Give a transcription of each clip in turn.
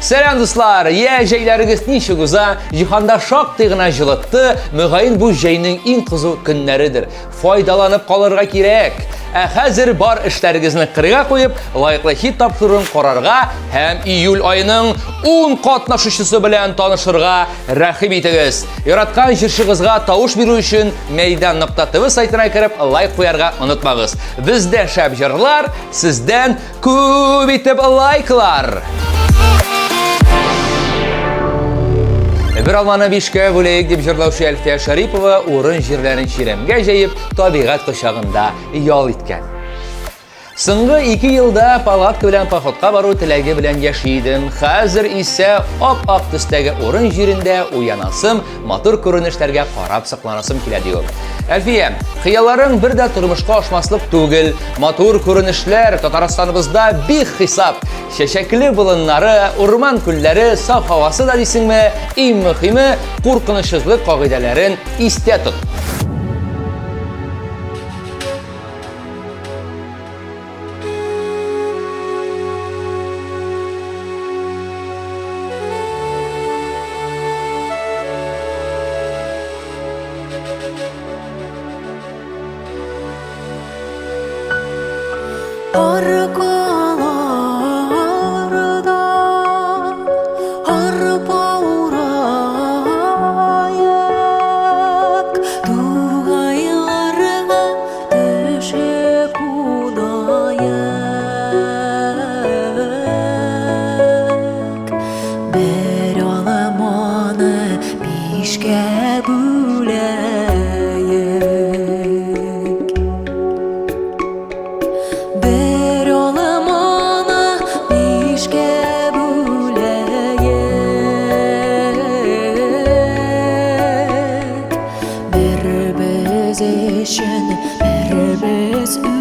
Сәлам, дуслар! Я, җәйләрегез ничек уза? Җиһанда шактый гына җылытты. Мөгаен бу җәйнең иң кызу көннәредер. Файдаланып калырга кирәк. Ә хәзер бар эшләрегезне кырыйга куеп, лаеклы хит тапшыруын карарга һәм июль аеның 10 катнашучысы белән танышырга рәхим итегез. Яраткан җырчыгызга тавыш бирү өчен мәйдан.тв сайтына кереп лайк куярга онытмагыз. Бездә шәп җырлар, сездән күп итеп лайклар! Бер алманы бишкә бүләйек дип җырлаучы Әлфия Шарипова урын җирләрен чирәмгә җәеп, табигать кочагында ял иткән. Соңгы ике елда палатка белән походка бару теләге белән яши идем. Хәзер исә ап-ак төстәге урын җирендә уянасым, матур күренешләргә карап сокланасым килә, ди ул. Әлфия, хыялларың бер дә тормышка ашмаслык түгел. Матур күренешләр Татарстаныбызда бик хисап. Чәчәкле болыннары, урман күлләре, саф һавасы да дисеңме, иң мөһиме, куркынычсызлык кагыйдәләрен истә тот. Аркаларда арпа ураяк, тугайларга төшеп кунаяк. Бер аламаны бишкә бүләек. Бер аламаны бишкә бүләек. Бер без өчен, бер без үләек.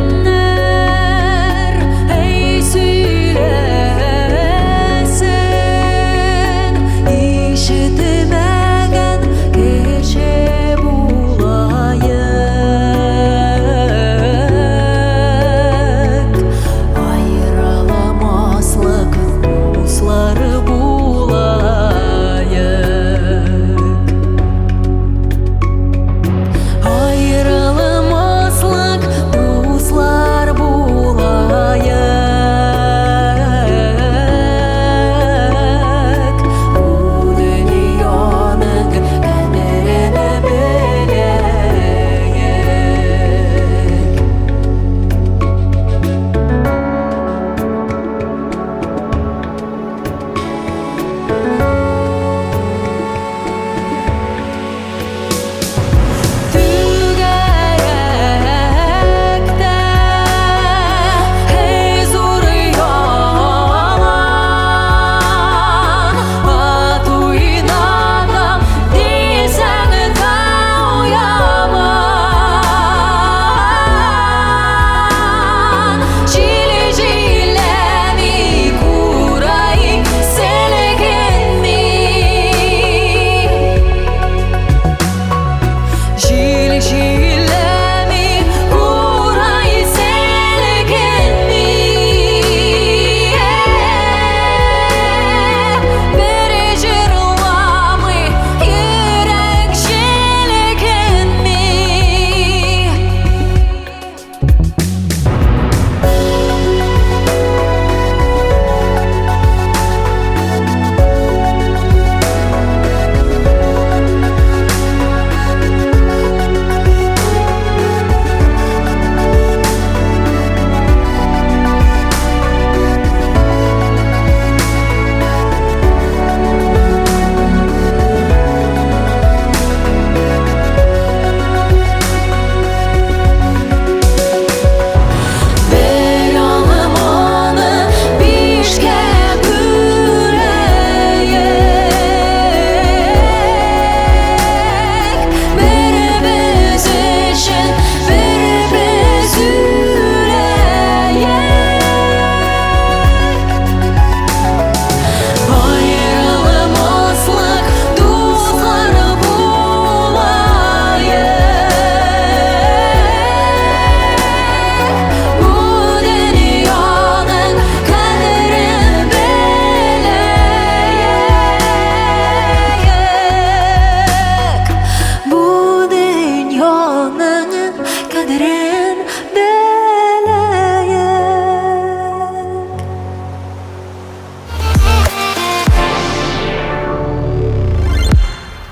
Сөйләгәннәр, әй сөйләсен, ишетмәгән кеше булаек. Аерыламаслык дуслар булаек.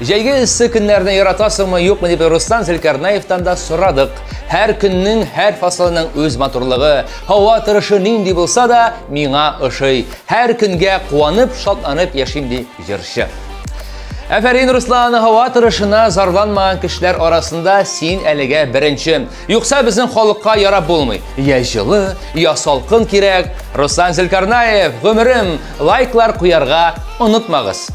Җәйге эссе көннәрне яратасыңмы, юкмы дип Руслан Зөлкәрнаевтан да сорадык. Һәр көннең, һәр фасылының үз матурлыгы, һава торышы нинди булса да, миңа ошый. Һәр көнгә куанып, шатланып яшим, ди җырчы. Әфәрин, Руслан, һава торышына зарланмаган кешеләр арасында син әлегә беренче. Юкса безнең халыкка ярап булмый. Я җылы, я салкын кирәк. Руслан Зөлкарнаев, гомерем, лайклар куярга онытмагыз.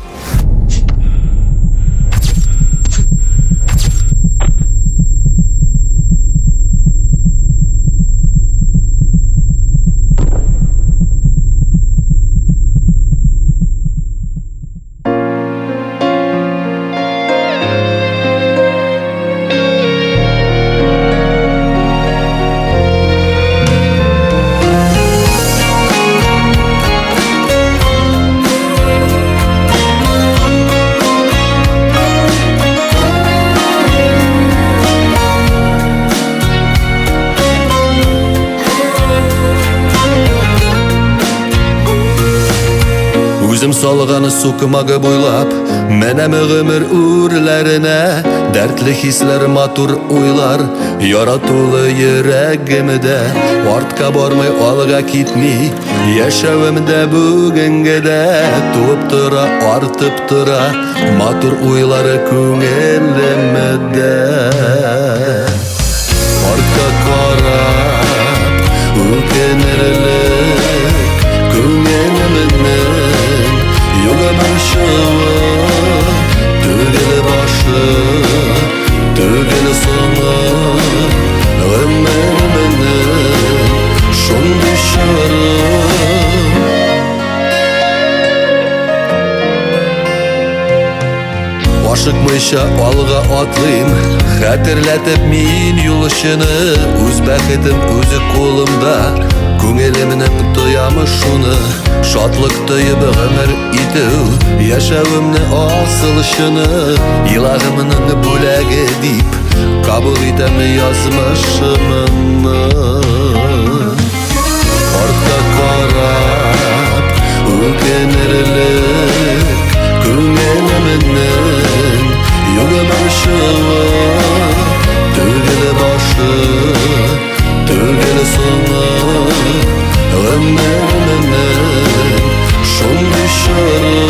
Үзем салган сукмагы буйлап Менәм гомер үрләренә. Дәртле хисләр, матур уйлар Яратулы йөрәгемдә. Артка бармый, алга китми Яшәвемдә бүгенгедә. Туып тора, артып тора Матур уйлары күңелемдә. Артка карап үкенерлек Күңелемнең юк борчуы. Түгел башы, түгел соңы Гомеремнең шундый чоры. Ашыкмыйча алга атлыйм, хәтерләтеп мин юлчыны. Үз бәхетем үзе кулымда, күңелемнең тоямы шуны. Шатлык тоеп гомер итү, яшәвемне асыл чыны. Илаһымның бүләге дип, кабул итәм язмышымны. Артка карап үкенерлек Күңелемнең юк борчуы. Түгел башы, түгел соңы Гомеремнең шундый чоры.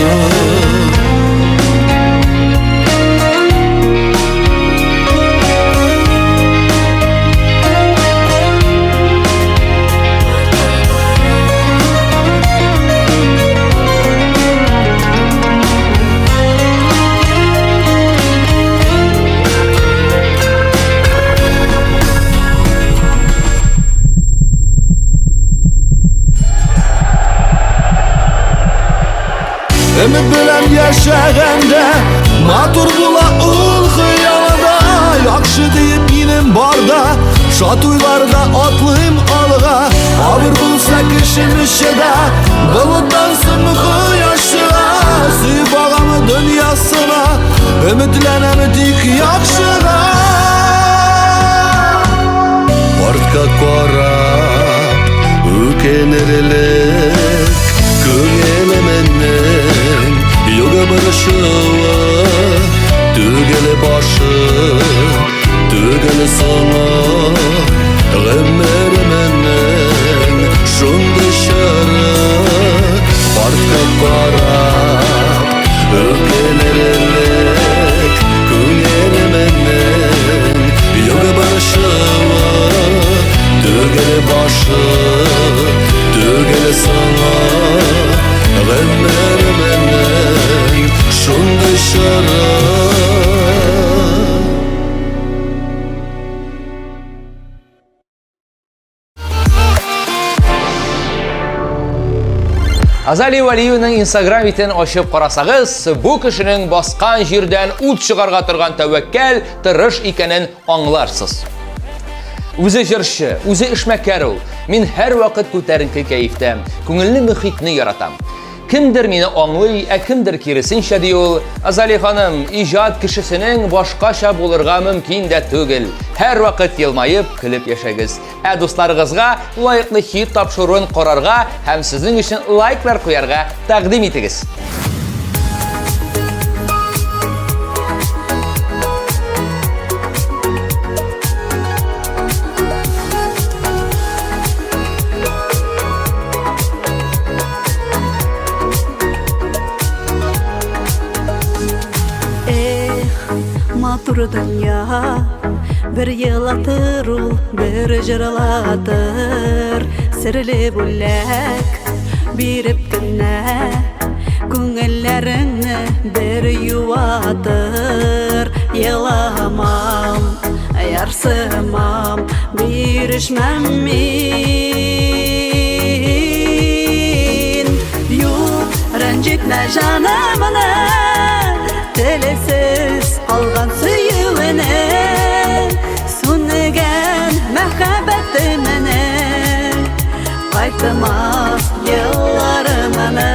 Өмет белән яшәгәндә матур була ул хыялда. Яхшы диеп минем барда, шат уйларда атлыйм алга. Авыр булса кешем эчедә, болыттан соң кояш чыга. Сөеп агам дөньясына, өметләнәм тик яхшыга. Артка карап үкенерлек Күңелемнең юк борчуы. Түгел башы, түгел соңы Гомеремнең шундый чоры. Артка карап үкенерлек Күңелемнең юк борчуы. Түгел башы, түгел соңы Гомеремнең шундый чоры. Азалия Вәлиеваның Инстаграм битен ачып карасагыз, бу кешенең баскан җирдән ут чыгарга торган тәвәккәл, тырыш икәнен аңларсыз. Үзе җырчы, үзе эшмәкәр ул. Мин һәрвакыт күтәренке кәефтә, күңелле мөхитне яратам. Кемдер мине аңлый, ә кемдер киресенчә, ди ул. Азалия ханым, иҗат кешесенең башкача булырга мөмкин дә түгел. Һәрвакыт елмаеп, көлеп яшәгез. Ә дусларыгызга лаеклы хит тапшыруын карарга һәм сезнең өчен лайклар куярга тәкъдим итегез. Матур дөнья Бер елатыр ул, бер җырлатыр Серле бүләк биреп кенә Күңелләреңне бер юатыр Еламам, ярсымам, бирешмәм мин Юк, рәнҗетмә җанымны Телесез калган сөюене Сүнгән мәхәббәтемне Кайтмас елларымны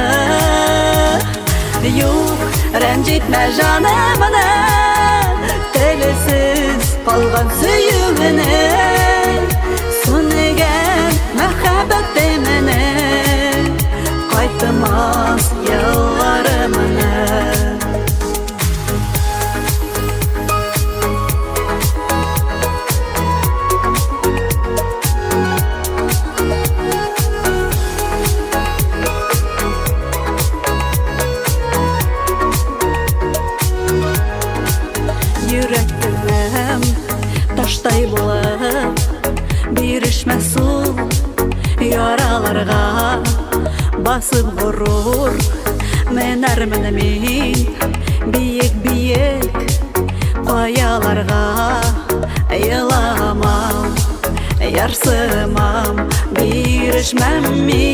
Юк, рәнҗетмә җанымны Телесез калган сөюене Сүнгән мәхәббәтемне Кайтмас елларымны Йөрәгем таштай булып бирешмәс ул яраларга басып горур менәрмен мин биек-биек каяларга еламам ярсымам бирешмәм мин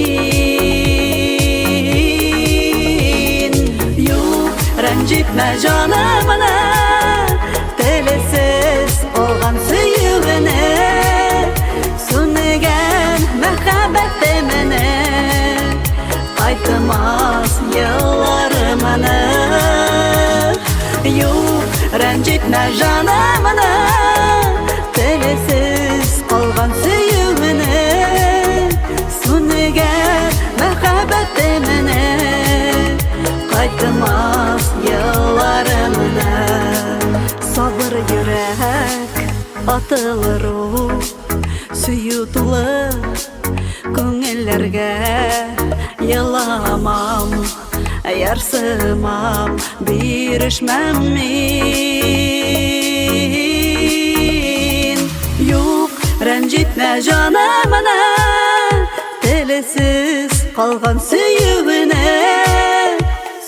Юк, рәнҗетмә җанымны Телесез калган сөюене Сүнгән мәхәббәтемне Кайтмас елларымны Юк, рәнҗетмә җанымны Телесез калган сөюене Сүнгән мәхәббәтемне Кайтмас елларымны Сабыр йөрәк атылыр ул Сөю тулы күңелләргә Еламам, ярсымам, бирешмәм мин Юк, рәнҗетмә җанымны Телесез калган сөюене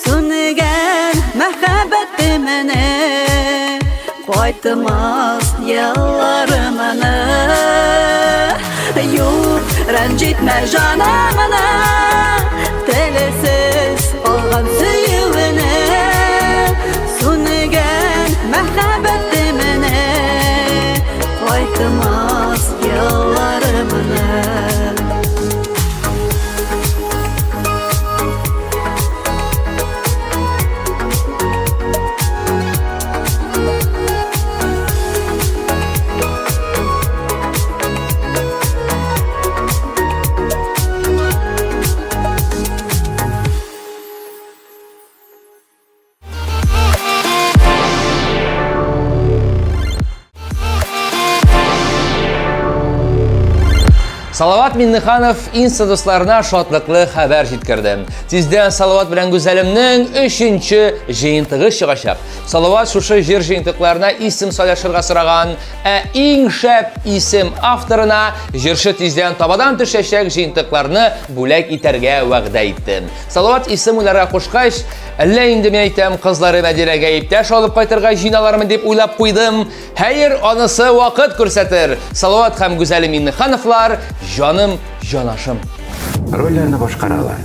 Сүнгән мәхәббәтемне Кайтмас елларымны Юк, рәнҗетмә җанымны Телесез калган сөюене Сүнгән мәхәббәтемне Кайтмас елларымны Салават Миннеханов инста дусларына шатлыклы хәбәр җиткерде. Тиздән Салават белән Гүзәлемнең өченче җыентыгы чыгачак. Салават шушы җыр җыентыкларына исем сайлашырга сораган, ә иң шәп исем авторына җырчы тиздән табадан төшәчәк җыентыкларны бүләк итәргә вәгъдә итте. Салават исем уйларга кушкач, әллә инде мин әйтәм, кызлары Мәдинәгә иптәш алып кайтырга җыеналармы дип уйлап куйдым. Хәер, анысы вакыт күрсәтер. Салават һәм Гүзәле Миннехановлар, җаным, җанашым. Рольләрне башкаралар: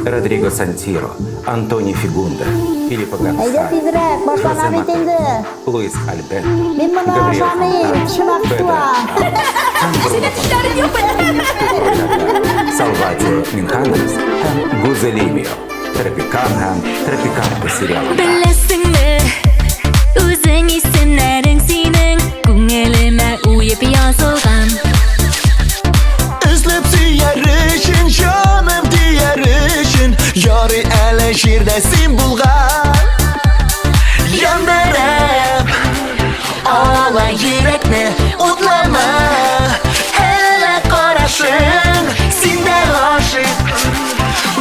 Родриго Сантиро, Антони Фигунда, Филиппо Әйдә Гонсалес, тизрәк, башлана Жозе бит инде. Матео, Луис Альберто, Мин моны Габриэль ашамыйм, Фонтана, тешем Педро аксыла. Аш, Салватио Минханес һәм Гузелимио, Тропикан һәм Тропиканка сериалында. Беләсеңме, үзең исемнәрең синең күңелемә уеп язылган. Эзләп сөяр өчен, җаным дияр өчен, Ярый әле җирдә син булган. Яндырып ала йөрәкне, утлама. Әллә карашың, син дә гашыйк.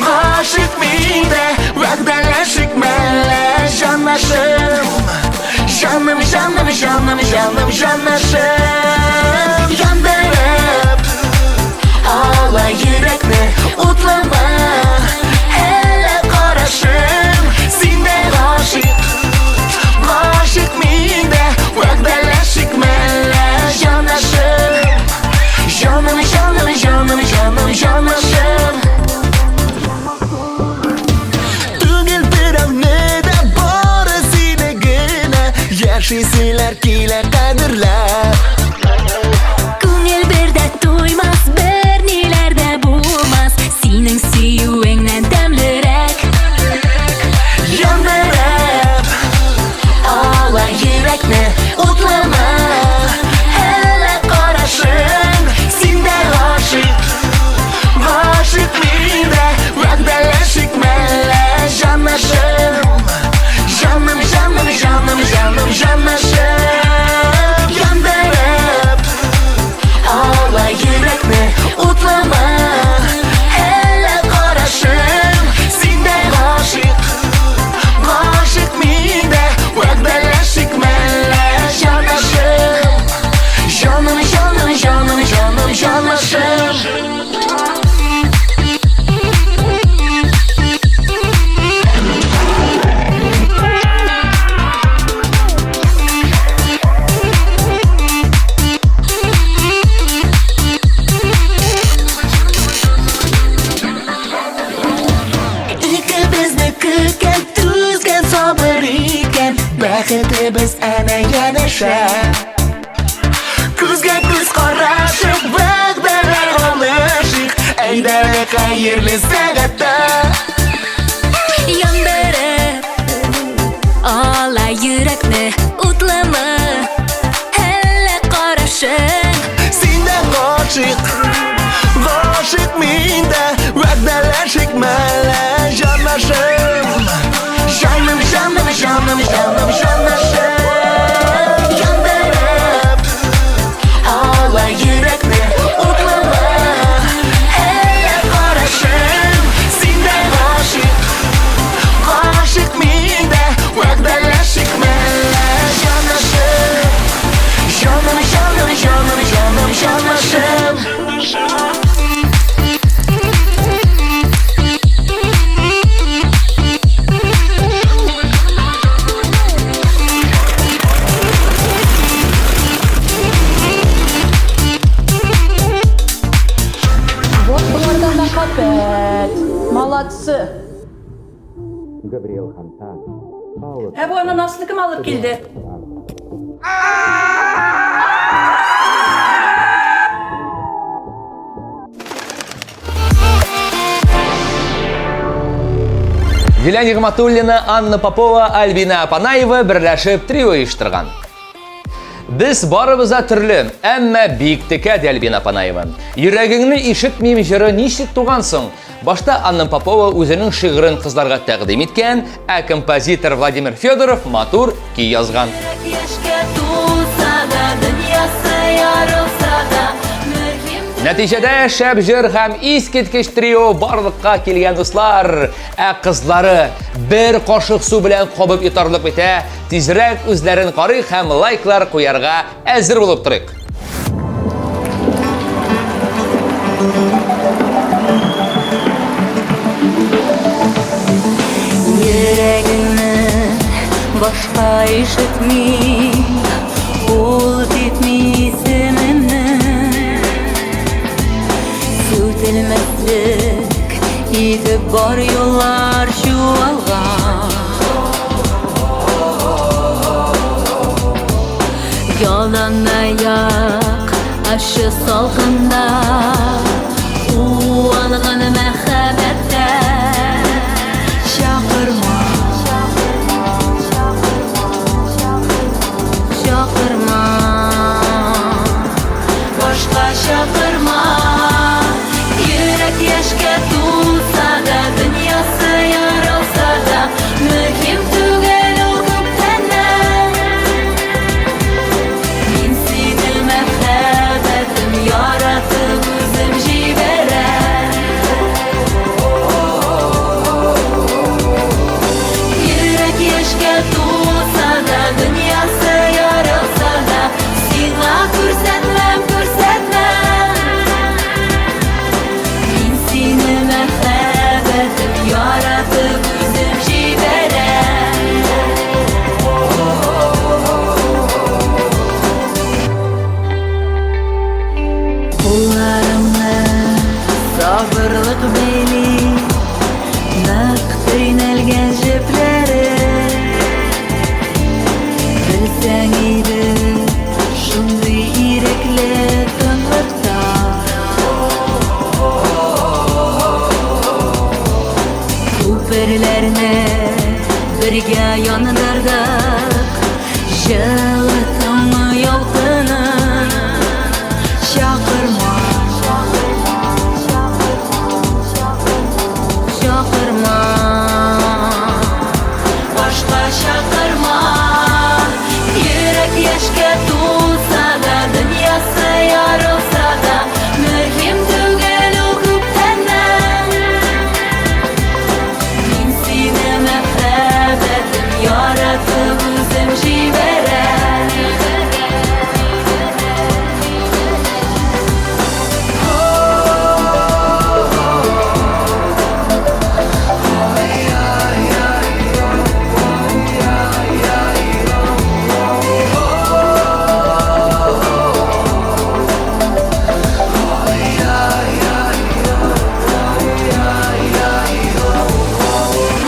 Гашыйк мин дә, вәгъдәләшик мәллә, җанашым. Җаным, җаным, җаным, җаным, җанашым. Яндырып ала йөрәкне, утлама. Әллә карашым, син дә гашыйк, гашыйк мин дә, вәгъдәләшик мәллә, җанашым. Җаным, җаным, җаным, җаным, җанашым. Түгел берәүне дә, бары сине генә яшиселәр килә кадерләп. Күңел бер дә туймас, бер ниләр дә булмас, синең сөюеңнән тәмлерәк. Яндырып ала йөрәкне, утлама. Әллә карашың, син дә гашыйк, гашыйк мин дә, вәгъдәләшик мәллә, җанашым. Җаным, җаным, җаным, җаным, җанашым. Яндырып ала йөрәкне, утлама. Әллә карашың, син дә гашыйк, гашыйк мин дә, вәгъдәләшик мәллә, җанашым. Җаным, җаным, җаным, җаным, җанашым. Икебезне көткән, түзгән, сабыр иткән бәхетебез әнә янәшә. Күзгә күз карашып, вәгъдәләр алышыйк, әйдә хәерле сәгатьтә. Яндырып ала йөрәкне, утлама. Әллә карашың, Син дә гашыйк, гашыйк мин дә, вәгъдәләшик мәллә, җанашым. Җаным, җаным, җаным, җаным, җанашым. Яндырып ала йөрәкне, утлама. Әллә карашың, син дә гашыйк, гашыйк мин дә, вәгъдәләшик мәллә, җанашым. Җаным, җаным, җаным, җаным, җанашым. Вот боларда мәхәббәт. Молодцы. Габриэл Хантан, Пауло Ә бу ананасны кем алып килде? Дилә Нигъмәтуллина, Анна Попова, Альбина Апанаева берләшеп трио оештырган. Без барыбыз да төрле, әмма бик текә, ди Альбина Апанаева. Йөрәгеңне ишетмим җыры ничек туган соң? Башта Анна Попова үзенең шигырен кызларга тәкъдим иткән, ә композитор Владимир Федоров матур көй язган. Яшькә тулса да, дөньясы ярылса да, мөһим Нәтиҗәдә шәп җыр һәм искиткеч трио барлыкка килгән, дуслар. Ә кызлары бер кашык су белән кабып йотарлык бит, ә? Тизрәк үзләрен карыйк һәм лайклар куярга әзер булып торыйк. Йөрәгеңне башка ишетмим, ул типми исемемне. Сүтелмәслек итеп бар юллар чуалган. Яланаяк ачы салкында уалган мәхәббәттә чакырма, чакырма, башка чакырма. Йөрәк яшькә тулса да, дөньясы ярылса да, мөһим түгел ул күптәннән. Мин сине, мәхәббәтем, яратып үзем җибәрәм. Күмерләрне бергә яндырдык, Җылы таңы ялкынын чакырма. Чакырма. Башка чакырма. Йөрәк яшькә тулса да, дөньясы ярылса да, мөһим түгел ул күптәннән. Мин сине мәхәббәтем яратып үзем җибәрәм.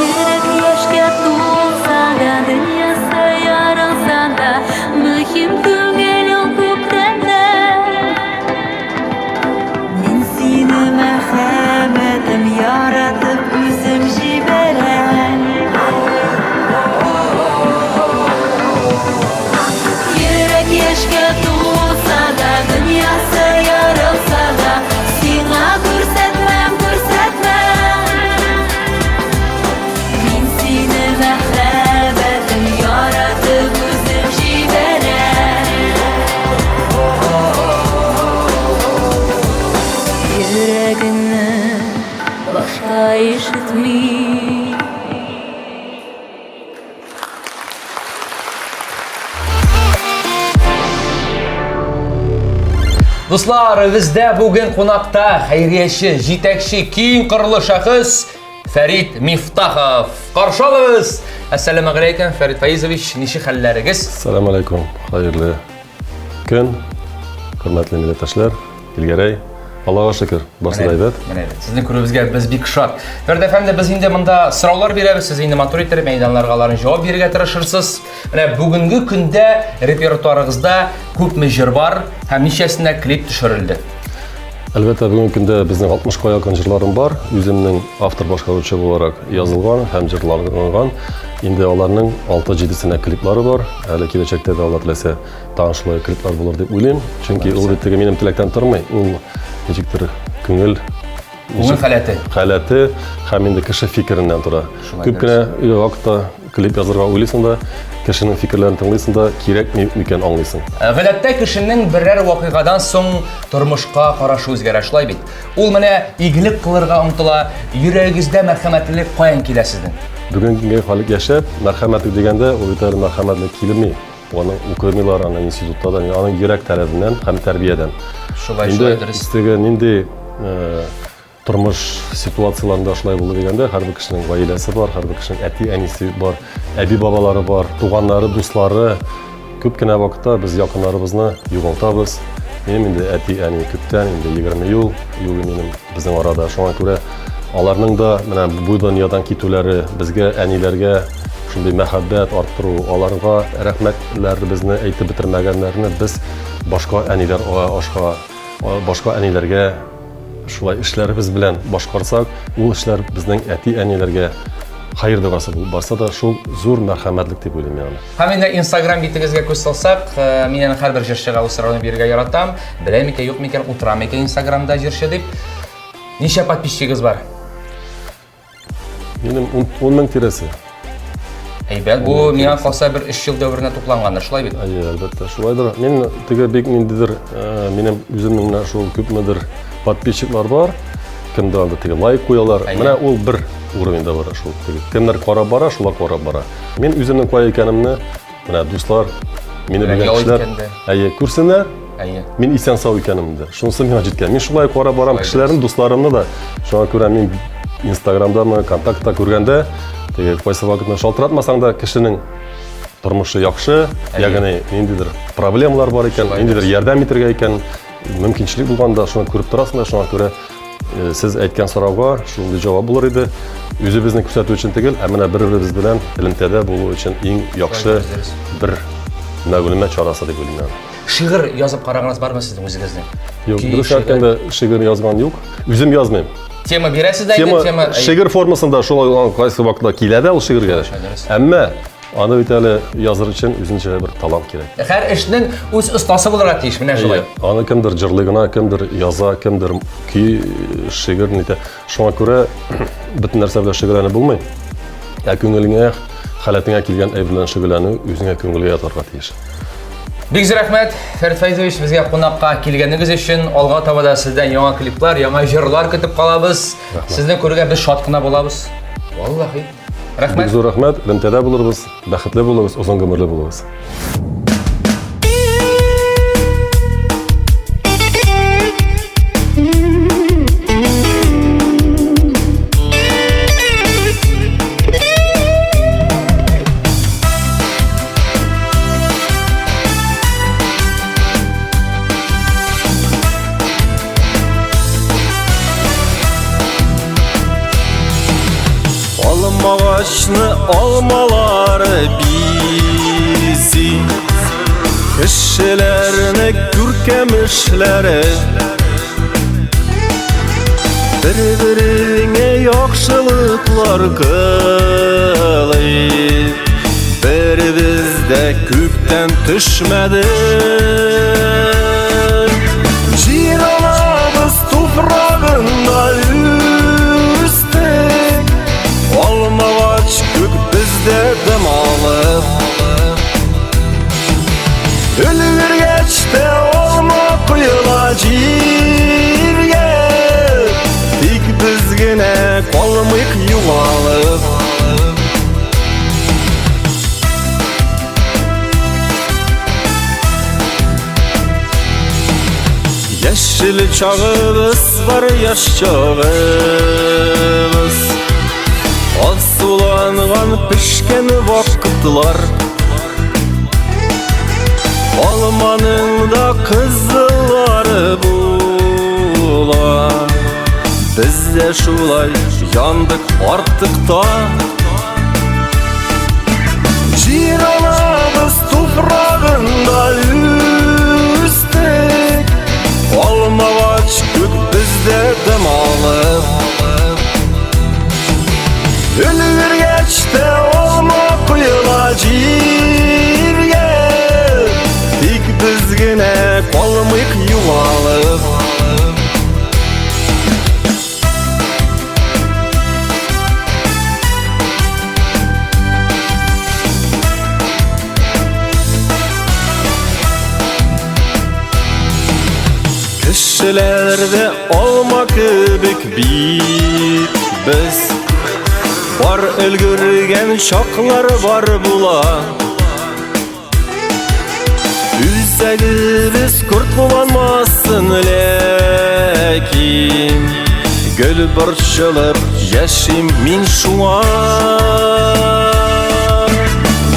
Йөрәк яшькә тулса да, дөньясы ярылса да, мөһим түгел ул күптәннән. Мин сине мәхәббәтем яратып үзем җибәрәм. Йөрәк яшькә тулса да, дөньясы ярылса да, сиңа күрсәтмәм, күрсәтмәм. Мин сине мәхәббәтем яратып үзем җибәрәм. Йөрәгеңне башка ишетми. Дуслар, бездә бүген кунакта хәйрияче, җитәкче, киң кырлы шәхес Фәрит Мифтахов. Каршы алыгыз! Әссәламу алейкум, Фәрит Фаизович, ничек хәлләрегез? Сәлам алейкум, хәерле көн, хөрмәтле милләттәшләр, Илгәрәй. Аллага шөкер, барысы да әйбәт. Менә әйбәт. Сезне күрүебезгә без бик шат. Фәрит әфәнде, без инде монда сораулар бирәбез, сез инде матур иттереп мәйданнарга аларны җавап бирергә тырышырсыз. Менә бүгенге көндә репертуарыгызда күпме җыр бар һәм ничәсенә клип төшерелде? Әлбәттә, бүгенге көндә безнең 60-ка якын җырларым бар. Үземнең автор башкаручы буларак язылган һәм җырланган. Инде аларның 6-7сенә клиплары бар. Әле киләчәктә дә Алла теләсә тагын шулай клиплар булыр дип уйлыйм. Чөнки ул бит теге минем теләктән тормый. Ул ничектер күңел Күңел халәте. Халәте һәм инде кеше фикереннән тора. Күп кенә вакытта клип язырга уйлыйсың да, кешенең фикерләрен тыңлыйсың да, кирәкме икән аңлыйсың. Гадәттә кешенең берәр вакыйгадан соң тормышка карашы үзгәрә, шулай бит. Ул менә игелек кылырга омтыла, йөрәгегездә мәрхәмәтлелек каян килә сезнең? Бүгенге көнгә халык яшәп, мәрхәмәтлек дигәндә, ул бит әле мәрхәмәтлек килми. Аны укымыйлар, аны институтта да, аның йөрәк таләбеннән һәм тәрбиядән. Шулай, шулай дөрес. Теге нинди тормыш ситуацияләрендә шулай булды дигәндә, һәрбер кешенең гаиләсе бар, һәрбер кешенең әти-әнисе бар, әби-бабалары бар, туганнары, дуслары. Күп кенә вакытта без якыннарыбызны югалтабыз. Минем инде әти-әни күптән, инде 20 ел юк минем безнең арада. Шуңа күрә аларның да менә бу дөньядан китүләре безгә, әниләргә шундый мәхәббәт арттыру, аларга рәхмәтләребезне әйтеп бетермәгәннәрне без башка әниләр ашка, башка әниләргә шулай эшләребез белән башкарсак, ул эшләр безнең әти-әниләргә хәер догасы булып барса да, шул зур мәрхәмәтлек дип уйлыйм мин аны. Һәм инде Instagram битегезгә күз салсак, мин аны һәрбер җырчыга ул сорауны бирергә яратам. Белә микән, юк микән, утыра микән Instagramда җырчы дип. Ничә подписчигыз бар? Минем 10 мең тирәсе. Әйбәт, бу миңа калса бер 3 ел дәверенә туплангандыр, шулай бит? Әйе, әлбәттә, шулайдыр. Мин теге бик ниндидер, минем үземнең менә шул күпмедер подписчиклар бар. Кемдер анда теге лайк куялар. Менә ул бер уровеньда бара шул. Теге кемнәр карап бара, шулар карап бара. Мин үземнең кая икәнемне, менә дуслар, мине белгән кешеләр, әйе, күрсеннәр. Әйе. Мин исән сау икәнемне. Шунысы миңа җиткән. Мин шулай карап барам кешеләрне, дусларымны да. Шуңа күрә мин Инстаграмдамы, Контактта күргәндә, теге кайсы вакытны шалтыратмасаң да кешенең тормышы яхшы, ягъни ниндидер проблемалар бар икән, ниндидер ярдәм итәргә икән, мөмкинчелек булганда шуны күреп торасың да, шуңа күрә сез әйткән сорауга шундый җавап булыр иде. Үзебезне күрсәтү өчен түгел, ә менә бер-беребез белән элемтәдә булу өчен иң яхшы бер мәгълүмат чарасы дип уйлыйм мин. Шигырь язып карагыныгыз бармы сезнең үзегезнең? Юк, дөрес әйткәндә шигырь язган юк. Үзем язмыйм. Тема бирәсез дә инде, тема. Шигырь формасында шулай кайсы вакытта килә дә ул шигырьгә. Әмма аны бит әле языр өчен үзенчә бер талант кирәк. Һәр эшнең үз остасы булырга тиеш, менә шулай. Аны кемдер җырлый гына, кемдер яза, кемдер көй, шигырь нитә. Шуңа күрә бөтен нәрсә белән шөгыльләнеп булмый. Ә күңелеңә, халәтеңә килгән әйбер белән шөгыльләнү үзеңә күңелгә ятарга тиеш. Бик зур рәхмәт, Фәрит Фәйзович, безгә кунакка килгәнегез өчен. Алга таба да сездән яңа клиплар, яңа җырлар көтеп калабыз. Сезне күрергә без шат кына булабыз. Валлахи. Рәхмәт. Бик зур рәхмәт. Элемтәдә булырбыз. Бәхетле булыгыз, озын гомерле булыгыз. Алмагачны алмалар бизи Кешеләрне күркәм эшләре Бер-береңә яхшылыклар кылыйк Беребез дә күктән төшмәде Җир анабыз туфрагында үстек Алмагач күк бездә дым алып Өлгергәч тә алма коела җиргә Тик без генә калмыйк югалып Яшел чагыбыз бар, яшь чагыбыз Асуланган пешкән вакытлар Алманың да кызыллары була Без дә шулай яндык артык та Җир анабыз туфрагында үстек Алмагач күк бездә дым алып Өлгергәч тә алма коела җиргә Тик без генә калмыйк югалып Кешеләрдә алма кебек бит без Бар өлгергән чаклар бар була Үзәгебез кортланмасын ләкин Гел борчылып яшим мин шуңа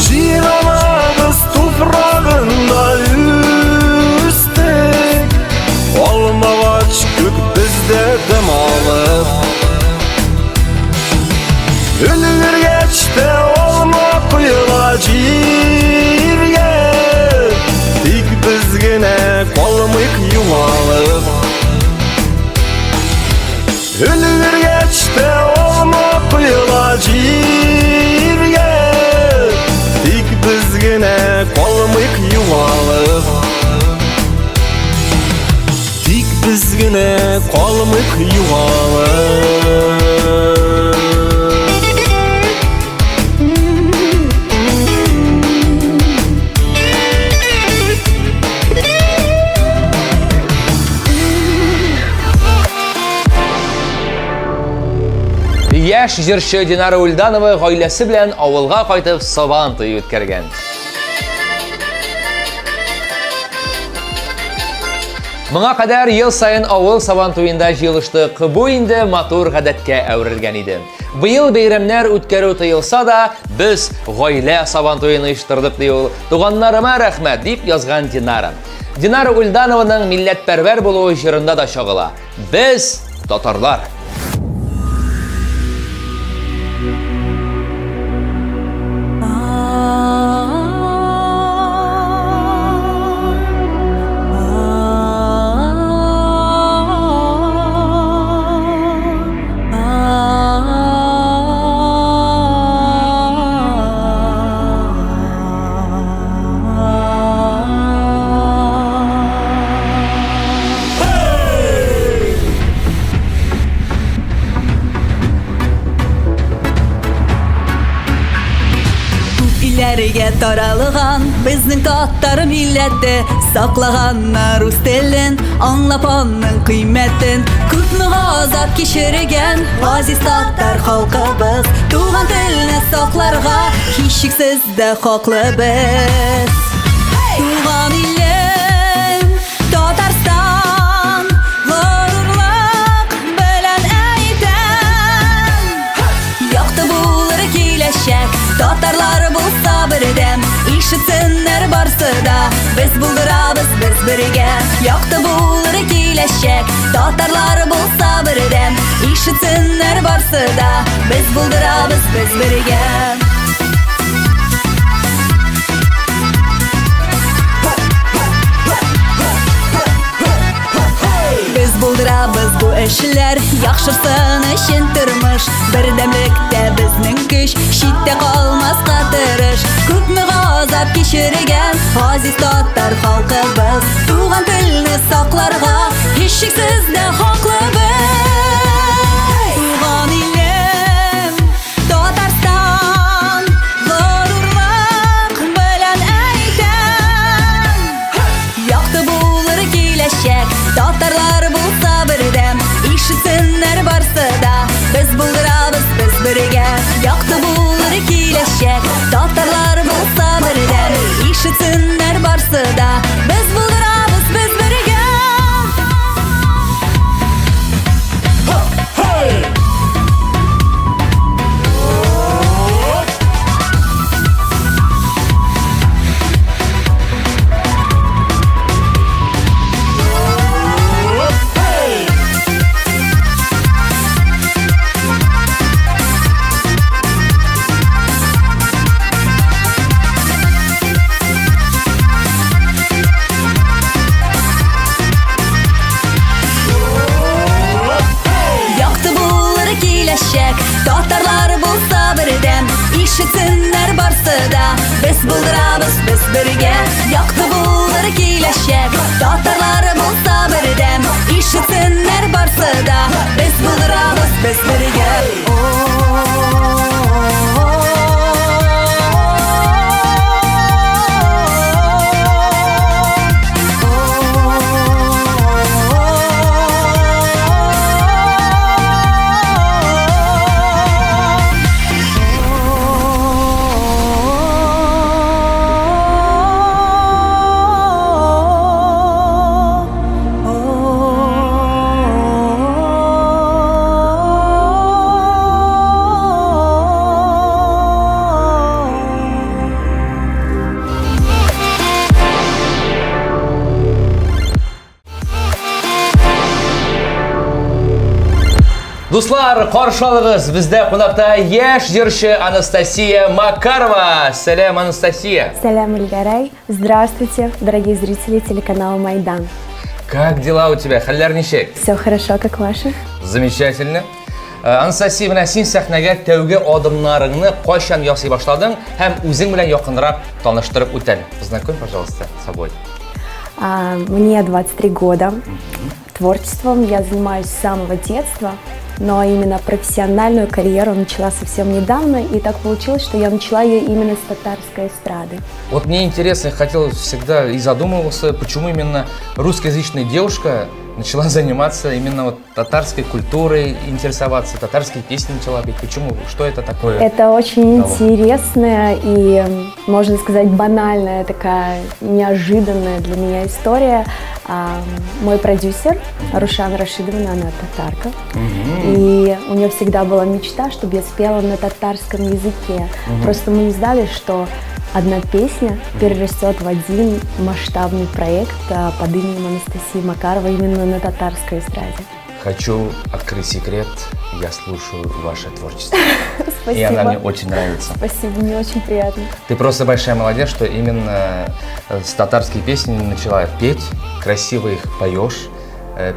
Җир анабыз туфрагында үстек Алмагач күк бездә дым алып Өлгергәч тә алма коела җиргә Тик без генә калмыйк югалып Өлгергәч тә алма коела җиргә Тик без генә калмыйк югалып Тик без генә калмыйк югалып. Яшь җырчы Динара Ульданова гаиләсе белән авылга кайтып Сабан туе үткәргән. Моңа кадәр ел саен авыл Сабан туенда җыелыштык. Бу инде матур гадәткә әверелгән иде. Быел бәйрәмнәр үткәрү тыелса да, без гаилә Сабан туен оештырдык, ди ул. Туганнарыма рәхмәт, дип язган Динара. Динара Ульданованың милләтпәрвәр булуы җырында да чагыла. Без татарлар. Илләргә таралган безнең татар милләте саклаганнар үз телен, аңлап аның кыйммәтен. Күпме газап кичергән газиз татар халкыбыз, туган телне сакларга һичшиксез дә хаклы без. Туган илем, Татарстан, горурлык белән әйтәм. Якты булыр киләчәк, татарлар булса бердәм, ишетсеннәр барсы да, без булдырабыз без бергә. Якты булыр киләчәк, татарлар булса бердәм, ишетсеннәр барсы да, без булдырабыз без бергә. Без булдырабыз бу эшләр, яхшырсын өчен тормыш. Бердәмлектә безнең көч, читтә калмаска тырыш. Күпме газап кичергән газиз татар халкыбыз, туган телне сакларга һичшиксез дә хаклы без. Туган илем, Татарстан, горурлык белән әйтәм. Якты булыр киләчәк, татарлар булса бердәм, ишетсеннәр барсы да, без булдырабыз без бергә. Якты булыр киләчәк, татарлар булса бердәм, ишетсеннәр барсы да, без булдырабыз без бергә. Якты булыр киләчәк, татарлар булса бердәм, ишетсеннәр барсы да, без булдырабыз без бергә. Якты булыр киләчәк, татарлар булса бердәм, ишетсеннәр барсы да, без булдырабыз без бергә. Дуслар, каршы алыгыз, бездә кунакта яшь җырчы Анастасия Макарова. Сәлам, Анастасия. Сәлам, Ильгарай. Здравствуйте, дорогие зрители телеканала Майдан. Как дела у тебя? Хәлләр ничек? Все хорошо, как ваши? Замечательно. Анастасия, менә син сәхнәгә тәүге адымнарыңны кайчан ясый башладың һәм үзең белән якынрак таныштырып үт әле. Познакомь, пожалуйста, с собой. Мне 23 года. Творчеством я занимаюсь с самого детства, но именно профессиональную карьеру начала совсем недавно, и так получилось, что я начала ее именно с татарской эстрады. Вот мне интересно, я хотел всегда и задумывался, почему именно русскоязычная девушка начала заниматься именно вот татарской культурой, интересоваться, татарские песни начала петь. Почему? Что это такое? Это очень дало? интересная и, можно сказать, банальная такая неожиданная для меня история. Мой продюсер Рушан Рашидовна, она татарка. И у нее всегда была мечта, чтобы я спела на татарском языке. Просто мы не знали, что одна песня перерастет в один масштабный проект под именем Анастасии Макаровой именно на татарской эстраде. Хочу открыть секрет. Я слушаю ваше творчество. Спасибо. И она мне очень нравится. Спасибо, мне очень приятно. Ты просто большая молодец, что именно с татарские песни начала петь, красиво их поешь,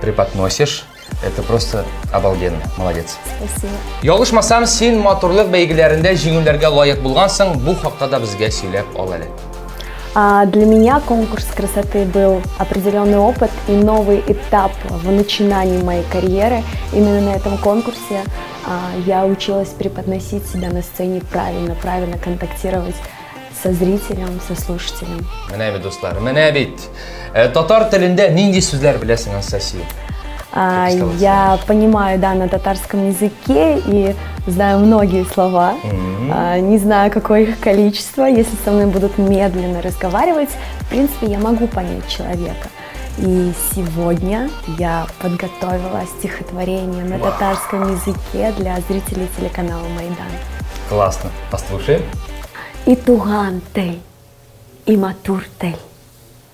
преподносишь. Это просто обалденно. Молодец. Спасибо. Ялгышмасам, син матурлык бәйгеләрендә җиңүләргә лаек булгансың. Бу хакта да безгә сөйләп ал әле. Для меня конкурс красоты был определенный опыт и новый этап в начинании моей карьеры. Именно на этом конкурсе я училась преподносить себя на сцене правильно, правильно контактировать со зрителем, со слушателем. Менә бит, дуслар, менә бит. Татар телендә нинди сүзләр беләсең, Анастасия? Я понимаю, да, на татарском языке и знаю многие слова. Не знаю, какое их количество. Если со мной будут медленно разговаривать, в принципе, я могу понять человека. И сегодня я подготовила стихотворение на татарском языке для зрителей телеканала «Майдан». Классно. Послушаем. И туган тел, и матур тел,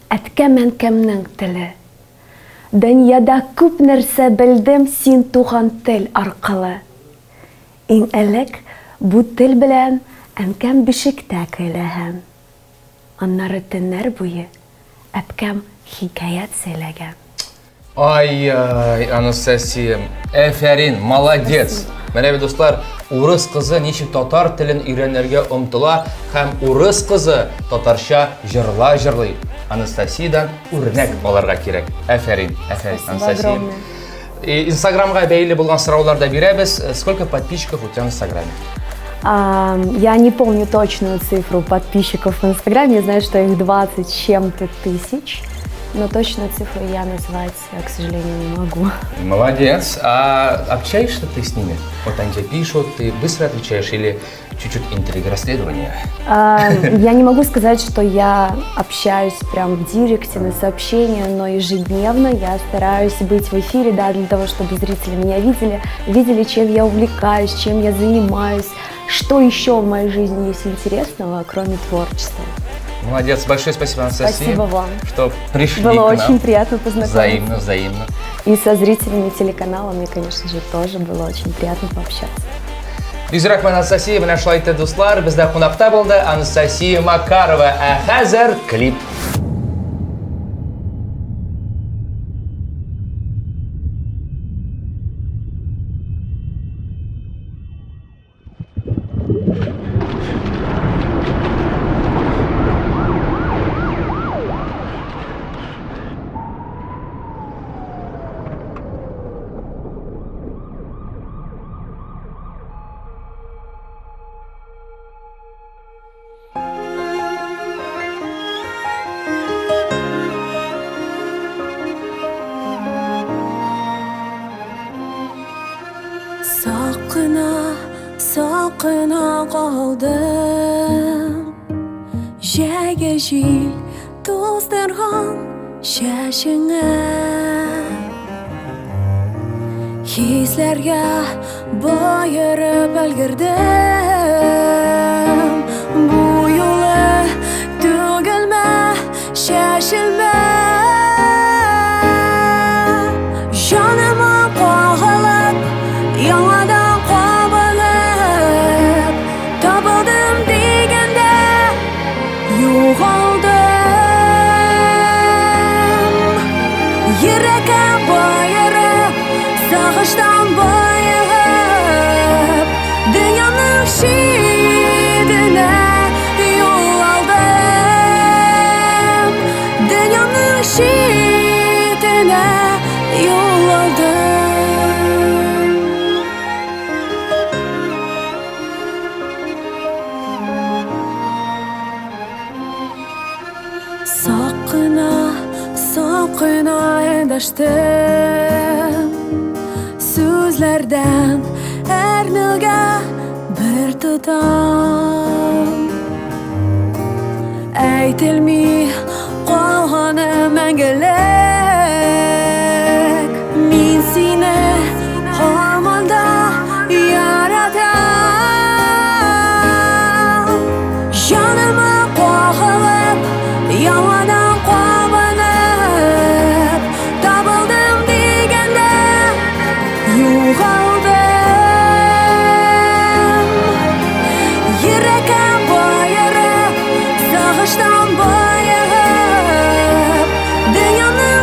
әткәм-әнкәмнең теле. Дөньяда күп нәрсә белдем син туган тел аркылы. Иң элек бу тел белән әнкәм бишектә көйләгән. Аннары төннәр буе әбкәм хикәят сөйләгән. Ай-яй, Анастасия, әфәрин, молодец. Менә бит, дуслар, урыс кызы ничек татар телен өйрәнергә омтыла һәм урыс кызы татарча җырла җырлый. Анастасиядән үрнәк алырга кирәк. Әфәрин, әфәрин, Спасибо Анастасия. огромное. И Инстаграмга бәйле булган сораулар да бирәбез. Сколько подписчиков у тебя в Инстаграме? Я не помню точную цифру подписчиков в Инстаграме, я знаю, что их 20 с чем-то тысяч, но точную цифру я назвать, к сожалению, не могу. Молодец. А общаешься ты с ними? Вот они тебе пишут, ты быстро отвечаешь или чуть-чуть интрига расследования? Я не могу сказать, что я общаюсь прям в директе на сообщения, но ежедневно я стараюсь быть в эфире, да, для того, чтобы зрители меня видели, видели, чем я увлекаюсь, чем я занимаюсь, что еще в моей жизни есть интересного, кроме творчества. Молодец. Большое спасибо, Анастасия. Спасибо вам. Что пришли Было к нам. очень приятно познакомиться. Взаимно, взаимно. И со зрителями телеканала мне, конечно же, тоже было очень приятно пообщаться. Бик зур рәхмәт, Анастасия. Менә шулай итеп, дуслар, бездә кунакта булды Анастасия Макарова. Ә хәзер клип. Сак кына, сак кына калдым. Җәйге җил туздырган чәчеңә. Хисләргә боерып өлгердем. Бу юлы түгелме, чәчелмә. Җаныма кагылып, яңадан кабынып, табылдым дигәндә югалдым. Йөрәккә баерып, сагыштан боегып, дөньяның читенә юл алдым. Дөньяның читенә юл алдым. Сак кына, сак кына эндәштем. Сүзләрдән әрнүгә бер тотам. Әйтелми калганы мәңгелек. Мин сине һаман да яратам. Җаныма кагылып, яңадан кабынып, табылдым дигәндә югалдым. Йөрәккә баерып, сагыштан боегып, дөньяның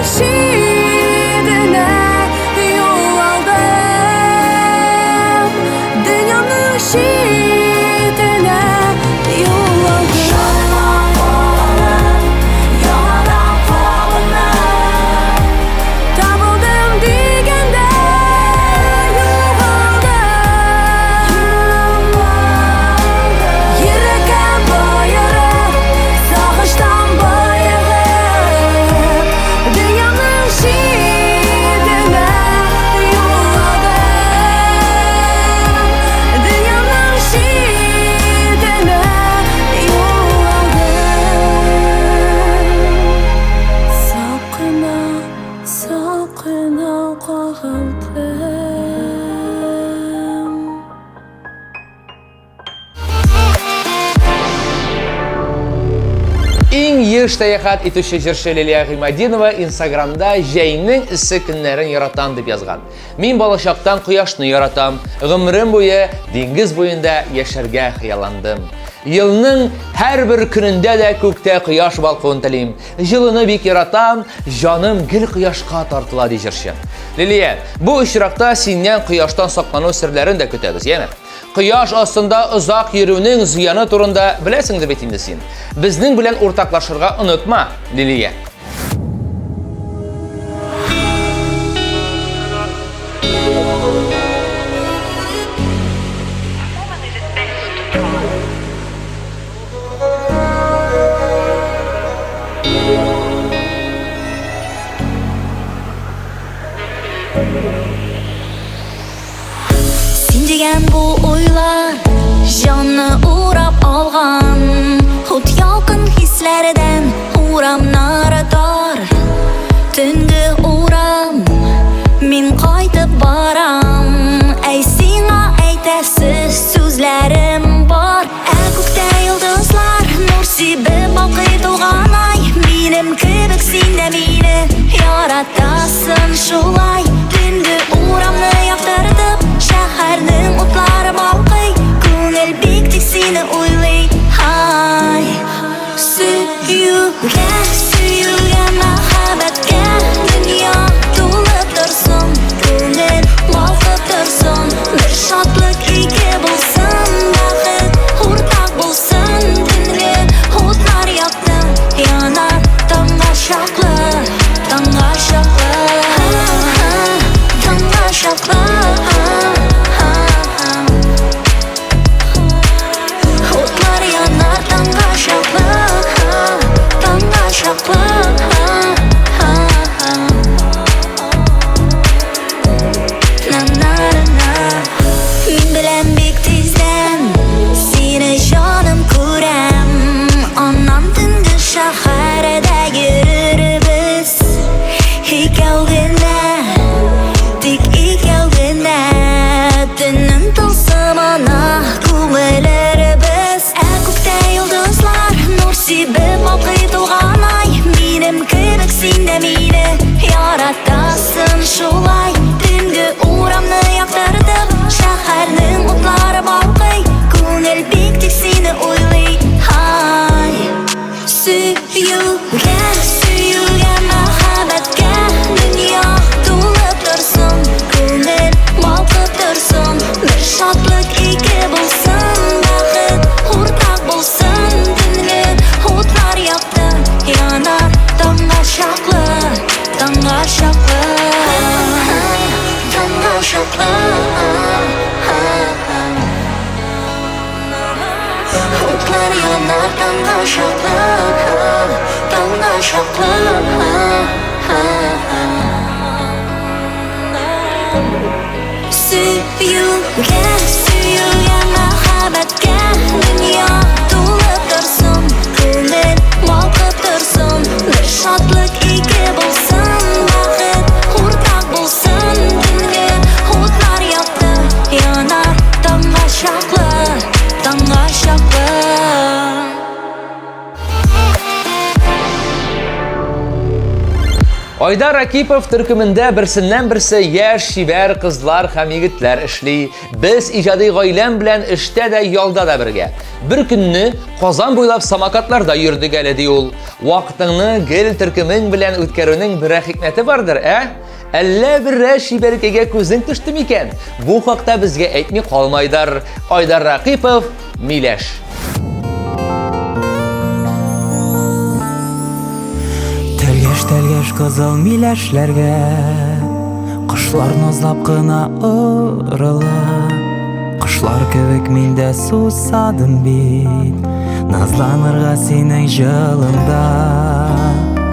Еш сәяхәт итүче җырчы Лилия Гыймадинова Инстаграмда җәйнең эссе көннәрен яратам дип язган. Мин балачактан кояшны яратам. Гомерем буе диңгез буенда яшәргә хыялландым. Елның һәрбер көнендә дә күктә кояш балкуын телим. Җылыны бик яратам, җаным гел кояшка тартыла, ди җырчы. Лилия, бу очракта синнән кояштан саклану серләрен дә көтәбез, яме? Кояш астында озак йөрүнең зыяны турында беләсеңдер бит инде син. Безнең белән уртаклашырга онытма, Лилия. Син дигән бу уйлар җанны урап алган Ут ялкын хисләрдән урамнар тар Төнге урам мин кайтып барам Әй сиңа әйтәсе сүзләрем бар Ә күктә йолдызлар нур сибеп балкый тулган ай Минем кебек син дә мине яратасың шулай Төнге урамны яктыртып шәһәрнең утлары балкый Күңел бик тик сине уйлый Ай Сөюгә, сөюгә, мәхәббәткә Дөнья тулы торсын, күңел балкып торсын Бер шатлык ике булсын, бәхет уртак булсын Төнге утлар якты, яна таңга чаклы, таңга чаклы Таңга чаклы Утлар янар таңга чаклы, таңга чаклы. На-на-на. Мин беләм бик тиздән сине җаным күрәм. Аннан төнге шәһәрдә йөрербез икәү генә, тик икәү генә. Төннең тылсымына күмелербез. Ә күктә йолдызлар нур сибеп балкый тулган ай. Минем кебек син дә мине яратасың шулай. Төнге урамны яктыртып, шәһәрнең утлары балкый. Күңел бик тик сине уйлый. Ай. Сөюгә, сөюгә, мәхәббәткә Дөнья тулы торсын, күңел балкып торсын Бер шатлык ике булсын, бәхет уртак булсын Төнге утлар якты, яна таңга чаклы, таңга чаклы Таңга чаклы Утлар янар таңга чаклы, таңга чаклы. Сөюгә, сөюгә, мәхәббәткә Дөнья тулы торсын, күңел балкып торсын Бер шатлык ике булсын, бәхет уртак булсын Төнге утлар якты, янар таңга чаклы, таңга чаклы. Айдар Ракипов төркемендә берсеннән-берсе яшь, чибәр кызлар һәм егетләр эшли. Без иҗади гаиләм белән эштә дә, ялда да бергә. Бер көнне Казан буйлап самокатларда йөрдек әле, ди ул. Вакытыңны гел төркемең белән үткәрүнең берәр хикмәте бардыр, ә? Әллә берәр чибәркәйгә күзең төште микән? Бу хакта безгә әйтми калма Айдар. Айдар Ракипов, Миләш. Тәлгәш-тәлгәш кызыл миләшләргә Кошлар назлап кына орыла Кошлар кебек мин дә сусадым бит Назланырга синең җылыңда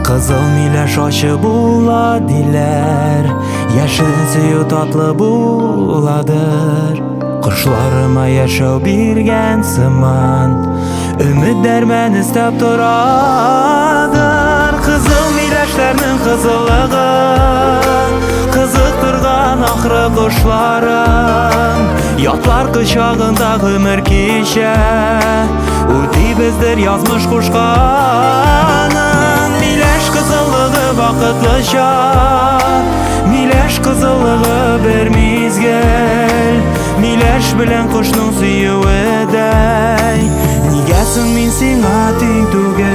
Кызыл миләш ачы була диләр Яшерен сөю татлы буладыр Кошларыма яшәү биргән сыман Өмет дәрмән өстәп торадыр Кызыл миләшләрнең кызыллыгы Кызыктырган ахры кошларын Ятлар кочагында гомер кичә Үтибездер язмыш кушканын. вакытлыча, Миләш кызыллыгы бер мизгел, Миләш белән кошның сөюедәй, Нигә соң мин сиңа тиң түгел?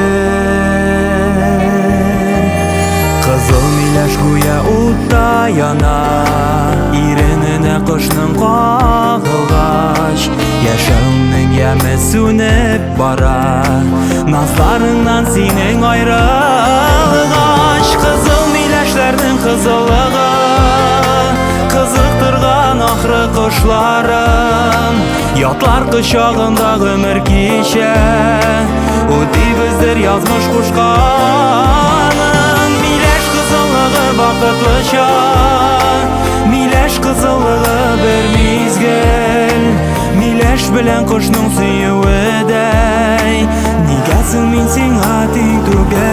Кызыл миләш гүя утта яна, Ирененә кошның кагылгач, Яшәүнең яме сүнеп бара, Назларыңнан синең айрылгач. Кызыл миләшләрнең кызыллыгы Кызыктырган ахры кошларын, Ятлар кочагында гомер кичә, Үтибездер язмыш кушканын. Миләш кызыллыгы вакытлыча, Миләш кызыллыгы бер мизгел, Миләш белән кошның сөюедәй, Нигә соң мин сиңа тиң түгел?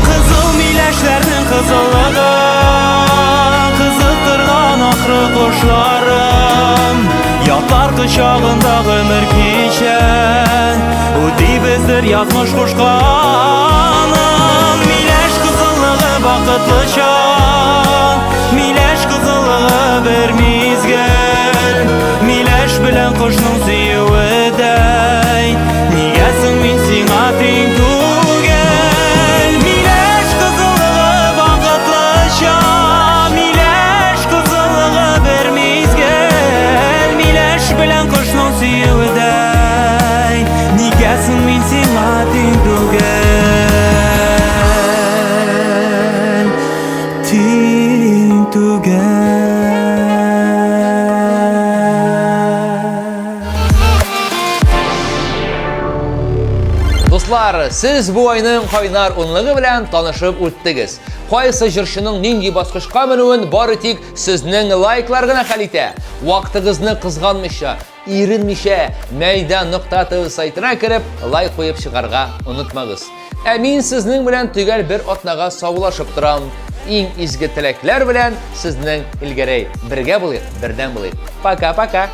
Кызыл миләшләрнең кызыллыгы Кызыктырган ахры кошларын, Ятлар кочагында гомер кичә, Үтибездер язмыш кушканын. Миләш кызыллыгы вакытлыча, Миләш кызыллыгы бер мизгел, Миләш белән кошның сөюедәй, Нигә соң мин сиңа тиң түгел? Миләш кызыллыгы вакытлыча, Миләш кызыллыгы бер мизгел, Миләш белән кошның сөюедәй, Нигә соң мин сиңа тиң түгел? Тиң түгел. Дуслар, сез бу айның кайнар унлыгы белән танышып үттегез. Кайсы җырчының нинди баскычка менүен бары тик сезнең лайклар гына хәл итә. Вакытыгызны кызганмыйча, иренмичә мәйдан.тв сайтына кереп, лайк куеп чыгарга онытмагыз. Ә мин сезнең белән төгәл бер атнага саулашып торам. Иң изге теләкләр белән сезнең Илгәрәй. Бергә булыйк, бердәм булыйк. Пока-пока.